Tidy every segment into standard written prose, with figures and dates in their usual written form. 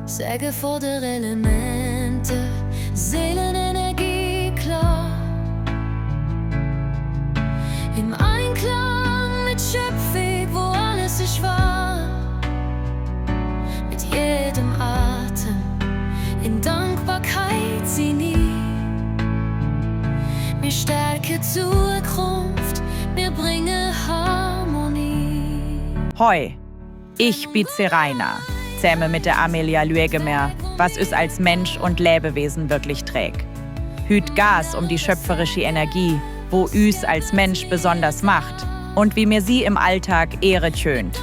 Säge vor der Elemente, Seelenenergie klar. Im Einklang mit Schöpfung, wo alles ist wahr. Mit jedem Atem in Dankbarkeit sie nie. Wir stärken Zukunft, wir bringen Harmonie. Hoi, ich bin Seraina, zähme mit der Amelia Luegemer, was uns als Mensch und Lebewesen wirklich trägt. Hüt Gas um die schöpferische Energie, wo uns als Mensch besonders macht und wie mir sie im Alltag Ehre schönt.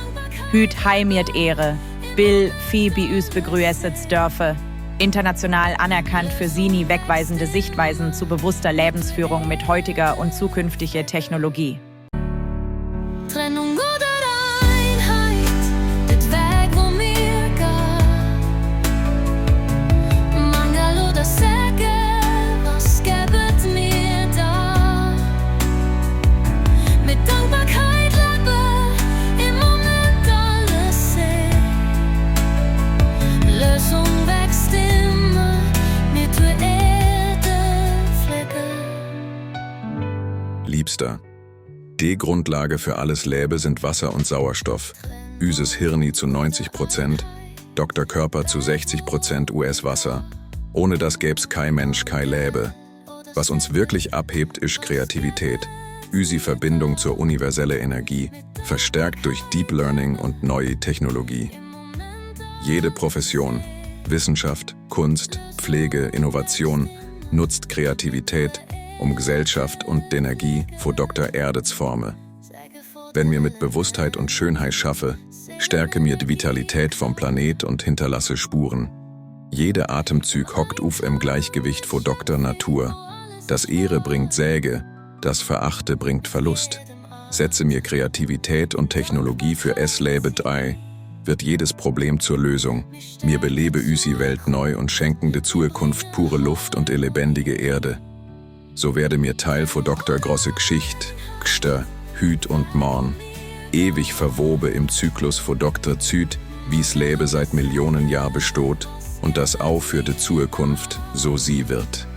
Hüt heimiert Ehre, Bill, Phoebe us begrüßet dürfe, international anerkannt für sie wegweisende Sichtweisen zu bewusster Lebensführung mit heutiger und zukünftiger Technologie. Trennung oder Einheit, das Weg, wo wir gehen. Mangel oder Säge, was gibt mir da? Mit Dankbarkeit lebe, im Moment alles sehen. Lösung wächst immer, mit der Erde flicken. Liebster, die Grundlage für alles Leben sind Wasser und Sauerstoff. Üses Hirni zu 90%, Dr. Körper zu 60% US-Wasser. Ohne das gäb's kein Mensch, kein Leben. Was uns wirklich abhebt, ist Kreativität. Üsi Verbindung zur universelle Energie, verstärkt durch Deep Learning und neue Technologie. Jede Profession, Wissenschaft, Kunst, Pflege, Innovation nutzt Kreativität, um Gesellschaft und Energie vor Dr. Erdets forme. Wenn mir mit Bewusstheit und Schönheit schaffe, stärke mir die Vitalität vom Planet und hinterlasse Spuren. Jeder Atemzug hockt auf im Gleichgewicht vor Dr. Natur. Das Ehre bringt Säge, das Verachte bringt Verlust. Setze mir Kreativität und Technologie für es lebe 3, wird jedes Problem zur Lösung. Mir belebe üsi Welt neu und schenkende Zukunft pure Luft und lebendige Erde. So werde mir Teil vor Dr. große Geschicht, Gster, Hüt und Morn. Ewig verwobe im Zyklus vor Dr. Züd, wie's Lebe seit Millionen Jahr bestoht und das auch für die Zukunft so sie wird.